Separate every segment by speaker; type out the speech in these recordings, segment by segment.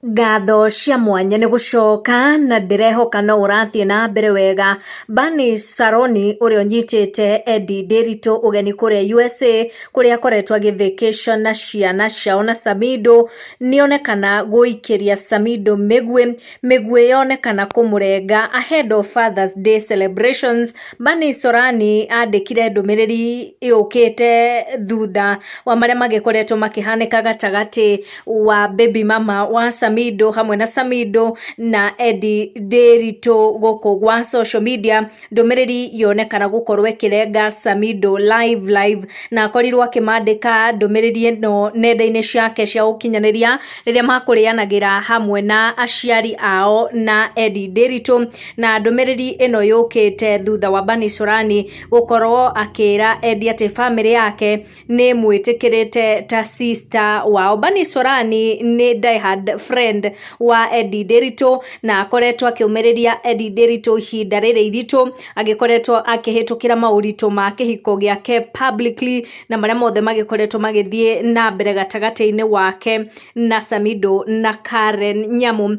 Speaker 1: Ngatho cia mwanya nĩ gũcoka na ndĩrehoka no ũrathiĩ na mbere wega. Bernice Saroni ũrĩa ũnyitĩte Eddie Ndiritu ũgeni kũrĩa USA, kũrĩa akoretwo agĩ vacation na ciana ciao na Samido, nĩonekana gũikĩria Samido mĩguĩ, mĩguĩ yonekana kũmũrenga ahead of Father's Day celebrations. Bernice Saroni andĩkire ndũmĩrĩri yũkĩte thutha wa marĩa magĩkoretwo makĩhanĩka gatagatĩ wa baby mama wa Samido hamwe na Samido na Eddie Ndiritu gũkũ gwa social media. Ndũmĩrĩri yonekana gũkorwo ĩkĩrenga Samido live live, na akorirwo akĩmandĩka ndũmĩrĩri ĩno nenda-inĩ ciake cia ũkinyanĩria rĩrĩa makũrĩanagĩra hamwe na aciari ao na Eddie Ndiritu. Na ndũmĩrĩri ĩno yũkĩte thutha wa Bernice Saroni gũkorwo akĩra Eddie atĩ bamĩrĩ yake nĩ ĩmwĩtĩkĩrĩte ta sister wao. Bernice Saroni nĩ diehard friend wa Eddie Ndiritu na akoretwo akĩũmĩrĩria Eddie Ndiritu ihinda rĩrĩ iritũ, agĩkoretwo akĩhĩtũkĩra maũritũ ma kĩhiko gĩake publicly na marĩa mothe magĩkoretwo magĩthiĩ na mbere gatagatĩ-inĩ wake na Samido na Karen Nyamu.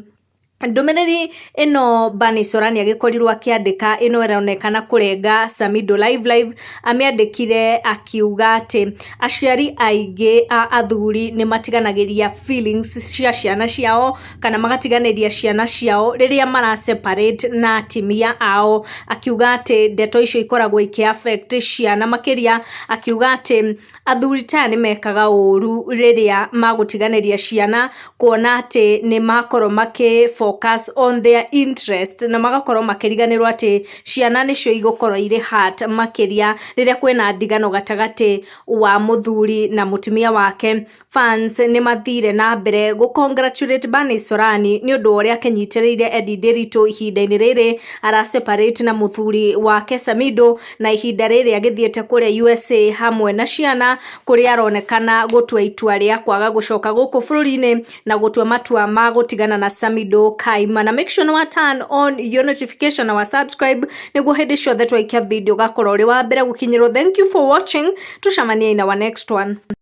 Speaker 1: Ndũmĩrĩri ĩno Bernice Saroni agĩkorirwo akĩandĩka, ĩno ĩronekana kũrenga Samido live live. Amĩandĩkire akiuga atĩ aciari aingĩ a athuri nĩ matiganagĩria feelings cia ciana ciao kana magatiganĩria ciana ciao rĩrĩa mara separate na atimia ao. Akiuga atĩ ndeto icio ikoragwo ikĩ affect ciana makĩria. Akiuga atĩ athuri ta aya nĩ mekaga ũru rĩrĩa magũtiganĩria ciana, kuona atĩ nĩ makorwo makĩ focus on their interest na magakorwo makĩriganĩrwo atĩ ciana nĩcio igũkorwo irĩ hurt makĩria rĩrĩa kwĩna ndigano gatagatĩ wa mũthuri na mũtumia wake. Fans nĩ mathire na mbere gũ congratulate Bernice Sorani nĩ ũndũ wa ũrĩa akĩnyitĩrĩire Eddie Ndiritu ihinda-inĩ rĩrĩ ara separate na mũthuri wake Samido, na ihinda rĩrĩ agĩthiĩte kũrĩa USA hamwe na ciana, kũrĩa aronekana gũtua itua rĩa kwaga gũcoka gũkũ bũrũri-inĩ na gũtua matua ma gũtigana na Samido Kaimana. Na make sure nĩ wa turn on your notification na wa subscribe nĩguo hĩndĩ ciothe twaikia video ũgakorwo ũrĩ wa mbere gũkinyĩrwo. Thank you for watching, tucemanie in our next one.